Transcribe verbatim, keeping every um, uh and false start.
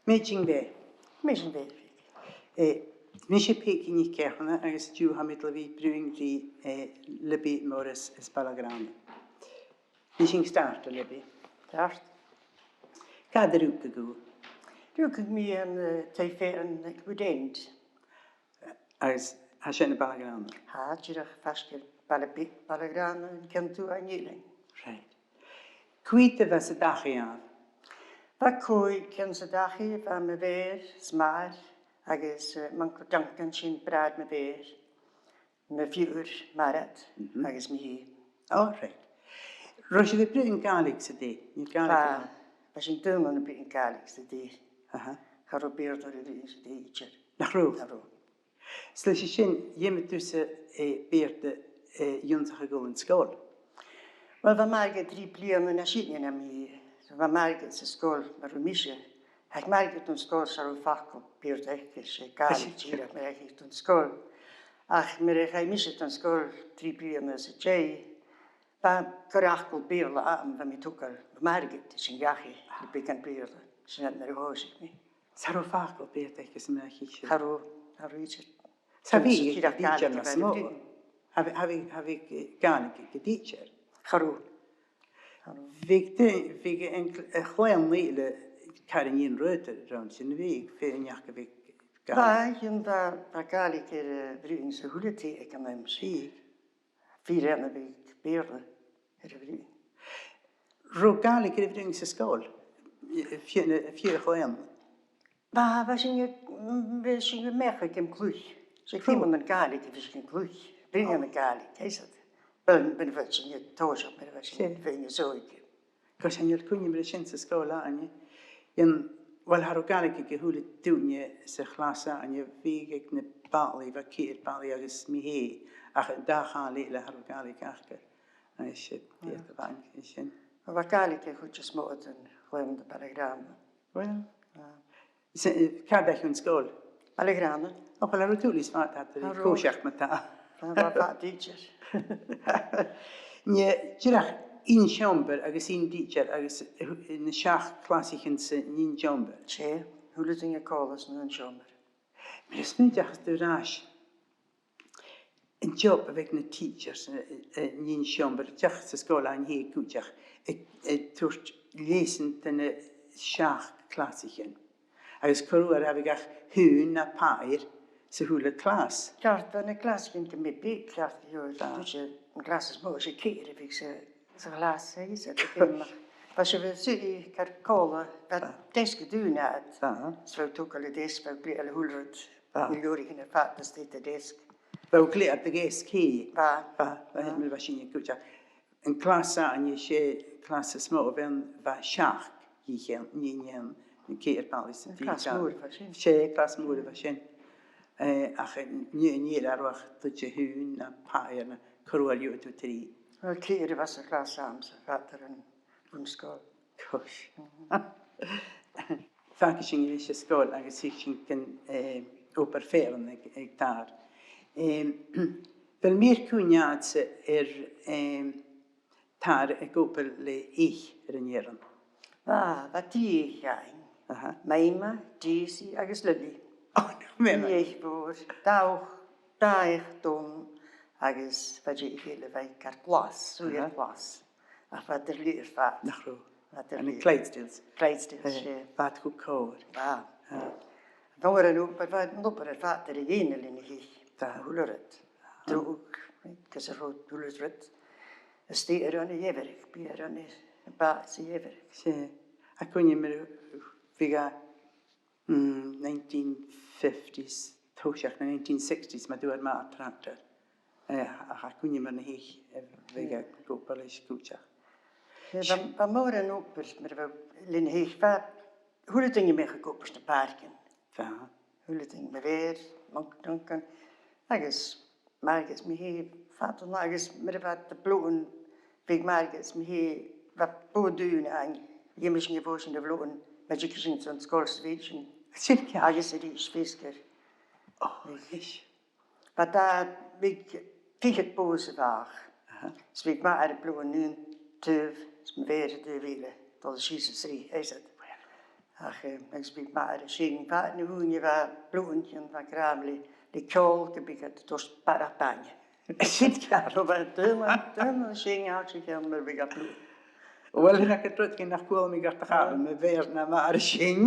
Madainn mhath. Madainn mhath. Eh, 's mise Peigi NicEachairne agus an-diugh tha mi a' dol a bhith a' bruidhinn ri, eh, Libby Morris às Baile Ghrànda. Nì sinn start, a Libby. Start. Càit an do rugadh tu? Rugadh mi an, eh, taigh-fearainn aig Woodend. Agus tha sin ann am Baile Ghrànda? Tha, dìreach faisg air Baile Bi-, Baile Ghrànda, an ceann a tuath an eilein. Right. Cò mheud a bha san dachaigh? Bha còig againn san dachaigh, bha mo mhàthair, 's m' athair, agus, eh, m' uncail Duncan, sin bràthair mo mhàthar, mo phiuthar Mairead, mhm, agus mi fhìn. All right. An robh sibh a' bruidhinn Gàidhlig san taigh? An robh Gàidhlig ann? Bha, bha sinn daonnan a' bruidhinn Gàidhlig san taigh. Aha. Cha robh Beurla air a bhruidhinn san taigh idir. Nach robh? Cha robh. 'S leis sin, dh'fheumadh tusa, eh, Beurla, eh, ionnsachadh a' dol dhan sgoil. Uill, bha Margaret trì bliadhna nas sine na mi. Bha Margaret san sgoil mar a bha mise. Chaidh Margaret dhan sgoil, 's cha robh facal Beurla aice, 's e Gàidhlig dìreach, mar a chaidh i dhan sgoil. Ach mar a chaidh mise dhan sgoil trì bliadhna às a dèidh, bha gu leòr facal Beurla agam, bha mi a' togail Margaret, 's i a' gabhail le beagan Beurla, sin mar a thòisich mi. 'S cha robh facal Beurla aice san àm a chaidh sibh? Cha robh, cha robh idir. 'S cha bhiodh i gu teacher nas motha. Cha bhiodh, cha bhiodh, cha bhiodh, eh, Gàidhlig aig an teacher. Cha robh. Cha robh. Bhiodh de, bhiodh an cl-, a' chlann eile car an aon rud air an sin, a bhiodh, feumaidh gu bheil Gàidhlig. Bha, chionn bha, bha Gàidhlig air a bhruidhinn sa h-uile taigh aig an àm sin. Bhiodh. Fìor dhearna, bhiodh Beurla air a bhruidhinn. Robh Gàidhlig air a bhruidhinn san sgoil? Fìor, fìor chlann. Bha, bha sinn, bha sinn a' meòrachadh gam chluich. 'S e, cool, cùm an Gàidhlig a bha sinn a' cluich. Bruidhinn na Gàidhlig, 's e. Bha, bha, bha sinn a' tòiseachadh mar a bha sinn, sin, fhèin is òige. Agus chan eil cuimhne agam air sin san sgoil fhaighinn. An, uill, cha robh Gàidhlig aig a h-uile duine sa chlas againne, bhiodh aig na balaich, bha ceithir balaich agus mi fhèin, ach an dà chaileag eile cha robh Gàidhlig aca. Agus sin, ah, dìreach a bh' ann sin. Bha Gàidhlig aig a' chuid as motha den chlann ann am Baile Ghrànda. Uill. Ah. 'S, eh, càit an deach thu dhan sgoil? Baile Ghrànda. O, uill, cha robh dùil is fada, tha thu air a chòiseachd ma-thà. Cha robh fada idir. An e dìreach aon seòmbar agus aon teacher agus, eh, na seachd clasaichean san aon seòmbar? 'S e, a h-uile duine còmhla san aon seòmbar. Mar a smaoinicheas tu air ais, an job a bh' aig na teachers, eh, eh, an aon seòmbar, dìreach san sgoil againn fhèin cuideachd, ag, ag toirt leasan do na seachd clasaichean. Agus corra uair cha bhiodh ach aon no pair sa h-uile clas. Ceart, bha na clasaichean gu math beag, ceart gu leòr. Bha. Tuigidh, an clas as motha, 's e ceithir a bhiodh sa, sa chlas, eh, 's e, bha sibh a' suidhe car còmhla, bha, ah, deasg aig duine agad. Bha. 'S bha thu a' togail an deasg, bha thu a' gliocadh a h-uile rud. Bha. Na leabhraichean air fad a-staigh air an deasg. Bha thu a' gliocadh do dheasg fhèin. Bha. Bha, bha, bha, bha sin cuideachd. An clas againne, 's e clas as motha a bh' ann, bha seachd dhiubh, nigheanan, ceithir balaich 's a trì caileagan. Clas mòr a bha sin. 'S e clas mòr a bha sin. Eh, ach an, an, an fhìor mhath, dh'fhaodadh tu aon no pair no corra uair dh'fhaodadh tu trì. Uill, ceithir a bha sa chlas agamsa, fad air an bun-sgoil. Gosh. Mhm. Fàgaidh sinn a-rithist an sgoil agus thèid sinn gun, eh, obair fearainn aig, aig d' athair. Em, a bheil mi air cuimhneachadh air, em, d' athair ag obair le eich air an fhearann? Bha, bha trì eich againn. Aha. Maima, Daisy agus Lily. O, no, mi. Trì eich mhòr, dà, dà each donn agus bha deich eile a bha car glas, suidhe, aha, glas. Ach bha iad air leth air fad. Nach robh? Bha iad air leth. Clydesdales. Clydesdales, eh, 's e. Bha iad cho còir. Bha. Ah. Bha an obair, bha an obair air fad air a dhèanamh leis na h-eich. Bha. A h-uile rud. Ah. Drùdhadh, gus an robh a h-uile rud a-staigh air an gheamhradh, biadh air an, am bàs sa gheamhradh. 'S e. Tha cuimhne agam air, bhiodh e Mm, nineteen fifties, toiseach na nineteen sixties, ma dh'fhuair m' athair tractar. Eh, ach tha cuimhne agam air na h-eich, eh, bhiodh e ag obair leis cuideachd. Eh, bha, bha mòran obair, mar a bha, leis na h-eich, bha, a h-uile duine a' meòrachadh ag obair sna pàircean. Bha. A h-uile duine, mo mhàthair, m' unc-, uncail, agus Margaret 's mi fhèin, fad an latha agus mar a bha iad a' bleoghann, bhiodh Margaret 's mi fhèin, bha bò-dùin ann, dh'fheumadh sinn a' bhò sin a bhleoghann, ma thigeadh sinn dhan sgoil 's bhiodh sinn. Sin ceart. Agus a-rithist feasgar. Ò, a-rithist. Bha dà, bhiodh fichead bò sa bhàgh. Aha. 'S bhiodh m' athair a' bleoghann aon taobh, 's mo mhàthair an taobh eile, dol sìos an sreath, 's iad. Ach, eh, agus bha m' athair a' seinn, bha na h-ùine, bha bliadhna, bha gràmar le, le ceòl, gum biodh iad a' toirt barrachd bainne. Sin ceart. Bha daoine, daoine a' seinn àite cheann mar bhiodh iad bliadhna. Uill, chan eil e ag ràdh nach cuala mi gu bheil do chànan, ma bheir na mar sin.